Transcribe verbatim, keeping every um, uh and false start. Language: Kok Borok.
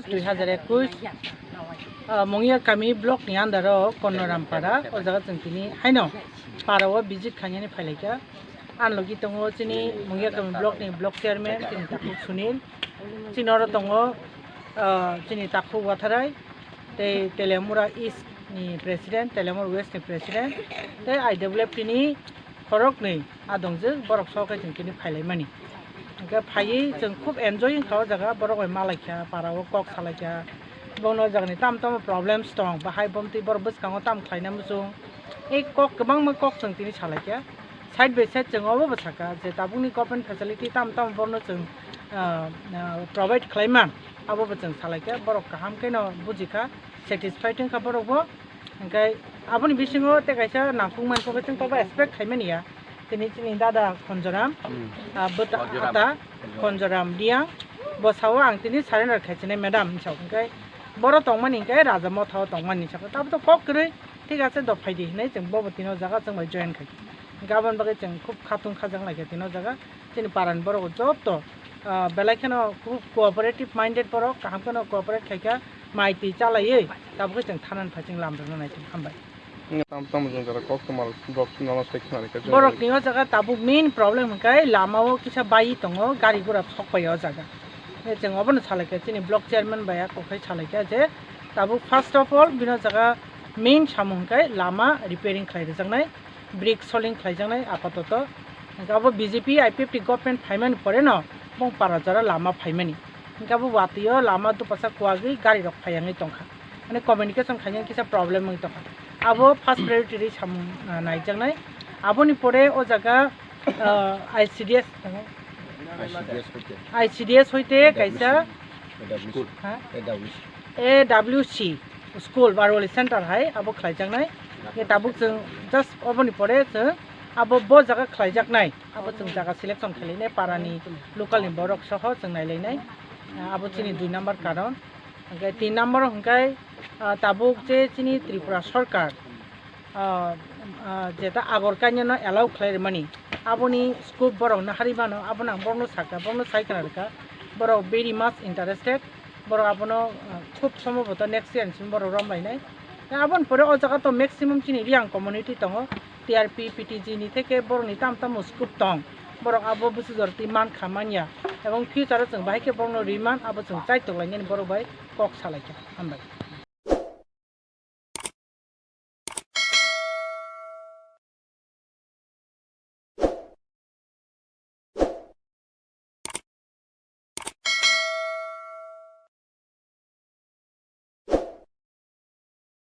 Dui hazar ekush, ah, Mungiakami block ni under o Konnorampara, o jaga chwng tini haino para o visit khainani phailaikha. Ang logi tongo chini Mungiakami block ni block chairman, chini takhuk Sunil, chini oro tongo, ah, chini takhuk Watharai, tei Telemura East ni president, Telemura West ni president, tei I W F T ni khoroknwi adongjwk borok sok khe chwng tini phailaimani. Hwnkhe phaiwi chwng khub enjoy wngkha o jaga, borok bai malaikha, para o kok salaikha, bono o jagani tamo tamo problems tong, bahai bomtwi borok bwskango tamo khlaina muchung, ei kok kwbangma kok chwng tini salaikha. Side by side chwng obo bo sakha je tabukni government facility tamo tamo borno chwng, ah, ah, provide khlaiman, abo bo chwng salaikha, borok kaham kheno bujikha, satisfied wngkha borok bo. Hwnkhe aboni bisingo tei kaisa nangkukmani kok chwng tobo expect khaimani ya. Tini chini dada Khonjoram, Hmm. ah, bwta Khonjoram. Ata Khonjoram Riang, bo sao ang tini surrender khaichinai madam hinwi sao. Hwnkhe boro tongmani hwnkhe Raja Mothao tongmani hinwi sao. Tabuk to kok kwrwi, thik ache, do phaidi hinwi chwng bobo tino jaga chwng bai join khai. Hwnkhe aboni bagwi chwng khub khatung khajak laikha tino jaga. Chini parani borok joto, ah, belai kheno co-, cooperative minded borok, kaham kheno cooperate khaikha, mai twi chalaiwi, tabukhe chwng thanani phai chwng lam rwna naitong. Hambai. Tam tam jwng jora kok tongma rok borok nono sai khna rikha. Borok ni o jaga tabuk main problem hwnkhe lama o kisa bai tongo, gari gura sok pai o jaga. Chwng obono salaikha chini block chairman bai a kokhai salaikha je tabuk first of all bini o jaga main samung hwnkhe lama repairing khlai rwjaknai. Brick soling khlaijaknai apatoto. Hwnkhe abo B J P I P F T government phaimani poreno bong para jora lama phaimani. Hwnkhe abo watwi o lama dopasa kuwagwi gari rok phaiya wngwi tongkha. Mane communication khaina kisa problem wngwi tongkha. Abo first priority rwi samung, ah, naijaknai. Aboni pore o jaga, ah, I C D S, I C D S hoite. I C D S hoite kaisa A W C. Ha? A W C. A W C school Barwali center hai abo khlaijaknai. Ye tabuk chwng just oboni pore chwng abo bo jaga khlaijaknai. Abo chwng jaga selection khlainai parani local ni borok soho chwng nailainai. Abo chini dui number karon. Hwnkhe tin number hwnkhe, ah, tabuk je chini Tripura sorkar, ah, ah, jeta agor kainano allow khlai rwmani, aboni scope borok no hari mano, abono ang borokno sakha, borokno sai khna rwkha, borok very much interested, borok abono, ah, khub somboboto next year ni simi borok rom lainai. Aboni pore o jaga to maximum chini Riang community tongo, T R P, P T G ni theke borokni tam tamo scope tong, borok abo bwswk jora twi man kha manya, ebong future o chwng bahai khe borokno ri man, abo chwng chai tok lainani borok bai kok salaikha. Hambai.